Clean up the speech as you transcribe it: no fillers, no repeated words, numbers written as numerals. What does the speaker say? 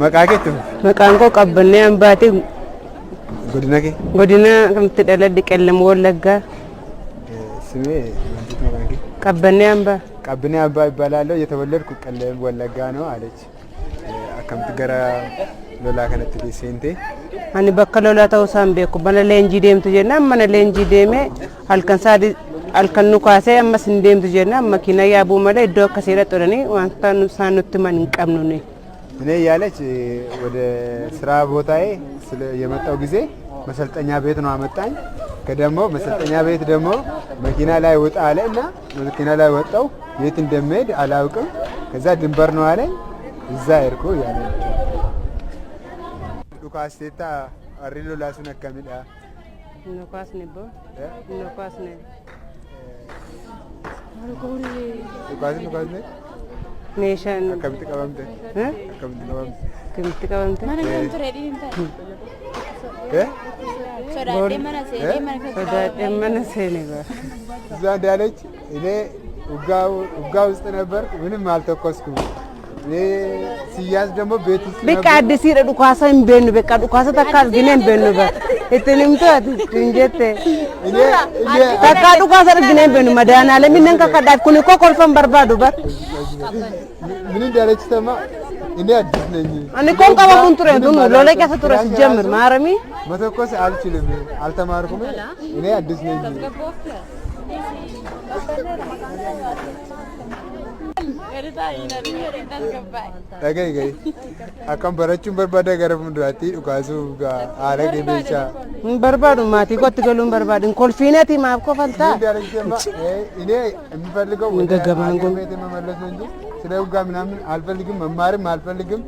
Maqaa keetti? Maqaan koo Qabbannee Ambaati. Godina kee? Godina kamitti dhaladhe? Qellam Wallaggaa. ስሜ ምንድን ነው? Maqaan kee? Qabbannee Ambaa. ቀብኔ አባ ይባላለሁ። የተወለድኩ ቀለም ወለጋ ነው አለች። Akkamitti gara lolaa kanatti seente? Ani bakka lolaa ta'uu isaan beeku. Mana leenjii deemtu jennaan mana leenjii deemee halkan saadi halkan nu kaasee ammas hin deemtu jennaan makiina yaabuu malee iddoo akkasii dhaqxanii wanta isaan nutti himan hin qabnu nuyi. እኔ እያለች ወደ ስራ ቦታዬ የመጣው ጊዜ መሰልጠኛ ቤት ነው አመጣኝ። ከደግሞ መሰልጠኛ ቤት ደግሞ መኪና ላይ ውጣ አለ እና መኪና ላይ ወጣው። የት እንደምሄድ አላውቅም። ከዛ ድንበር ነው አለኝ። እዛ ሄድኩ እያለ። Dhukaasteetta warri lolaa sun akkamidha? Nu kaasne boo. Nu kaasne. Dhukaasni dhukaasne Meeshaan. Akkamitti qabamte? Akkamitti qabamte? Akkamitti qabamte? Mana kan ture dhiin ta'e. Eh? Sodaadhee mana seenee mana keessa. Sodaadhee mana seene baa. እዛ እንዳለች እኔ ውጋ ውስጥ ነበርኩ፣ ምንም አልተኮስኩም። እኔ ሲያዝ ደግሞ ቤት ውስጥ Beekaa addisiidha, dhukaasa hin beennu, beekaa dhukaasa takka argine hin beennu bara. Ittiin himtu ati hin jette. እኔ እኔ Takka dhukaasa argine hin beennu madaanaalee nan kakadhaaf kun koo kolfan barbaadu bara. ምን እንዳለች ሰማ። እኔ አዲስ ነኝ። Ani koon qabamuun ture tunu lola keessa ture si jammir maaramii. መተኮስ አልችልም፣ አልተማርኩም። እኔ አዲስ ነኝ። Dhagahi gahi. Akkam barachuun barbaada gara fuulduraatti dhukaasuu haala qindeessaa. Hin barbaadu, maatii kootti galuu hin barbaadu. Hin kolfiinati maaf kofaltaa? እንዳለች ሰማ። እኔ የምፈልገው ወደ ገገማን አገር ቤት መመለስ ነው እንጂ ስለ ውጋ ምናምን አልፈልግም፣ መማርም አልፈልግም።